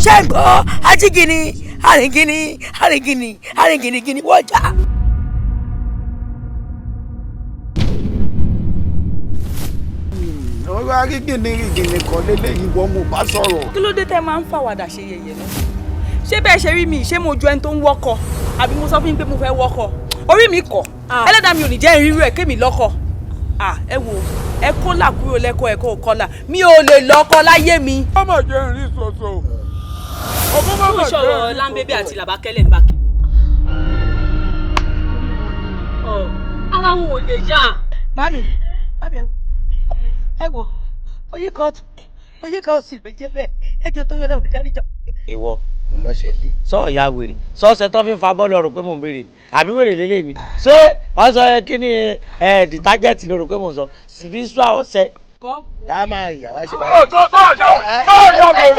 Ṣé ń gbọ́ ajígini arìngìnì arìngìnì arìngìnìgìnì wọ́jà. Ọ̀rọ̀ arígìnìrìgìnì kan lélẹ́yìí wọ́n mo bá sọ̀rọ̀. Kí ló dé tẹ́ máa ń fàwàdà ṣe yẹ̀yẹ́ náà? Ṣé bẹ́ẹ̀ ṣe rí mi, ṣé mo ju ẹni tó ń wọ́kọ àbí mo sọ fún yín pé mo fẹ́ wọ́kọ? Orí mi kọ̀, ẹlẹ́dàá mi ò ní jẹ́ ìrírú ẹ̀ kémi lọ́kọ. Ẹ wo, ẹ kó là kúrò lẹ́kọ̀ọ́ ẹ̀kọ́ kọ́là, mi ò lè lọ́kọ láyé mi. Ọmọ jẹ́ ìrí ṣoṣo. Ọmọ má Fún jẹ́ ìṣòro ìrí Lámbébé àti Làbákẹ́lẹ̀ ń bá kí. Ara wọn ò lè yá. Mami, mami, ẹ wo, oyè kan oyè kan sì ló jẹ́ bẹ́ẹ̀, ẹ jọ tó yọ lọ́wọ́ dáríjọ. Ìwọ sọ ìyá wèrè sọọsẹ tó fi ń fa bọ́ọ̀lù ọ̀rọ̀ pé mò ń béèrè àbí wèrè lélẹ̀ mi, ṣé wọ́n sọ kí ni dìtájẹ́tì ló rò pé mò ń sọ spiritual ọ̀sẹ̀. Dá máa yà wá ṣe báyìí. Tó tó yà tó yà wèrè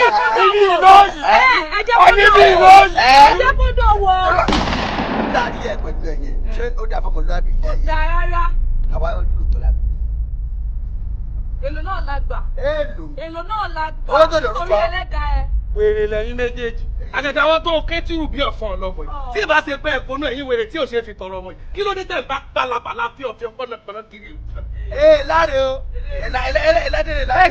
ibi ìlọ́yìn. Ẹ jẹ́ kó Ibi ìlọ́yìn. ẹ jẹ́ kó dọ̀wọ́. Dáàdi ẹ pẹ̀lú ẹ̀yẹ, ṣé ó dà fọmọlúwàbí? Kò dáa rárá. Àwa olùtọ́ la. Èlò náà la gbà. Èlò. Èlò náà la gbà. Owó tó lòrúkọ. Orí ẹlẹ́dàá ẹ. Wèrè lẹ́yìn méjèèjì, àgàgà àwọn tó kẹ́tìrù bí ọ̀fọ̀n ọlọ́mọ yìí, tí ì bá ṣe pé ẹ̀kọ́ náà ẹ̀yìn wèrè tí ò ṣe fi tọrọ ọmọ yìí, kí ló dé tẹ̀ ń bá pálapàla fi ọ̀fẹ́ pọ́nàpọ́nà kiri? Ee láre o, ẹlẹ́dẹ̀rẹ̀ láre.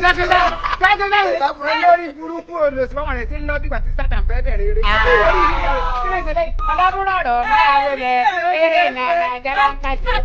Lórí burúkú olùsọ́wọ́n rẹ̀ ti ń lọ bí ìgbà tí Sátán fẹ́ bẹ̀rẹ̀ eré. Kí ló ṣe lé? Ọlọ́run rọ̀ máa wọlé eré náà jára ń pàṣẹ.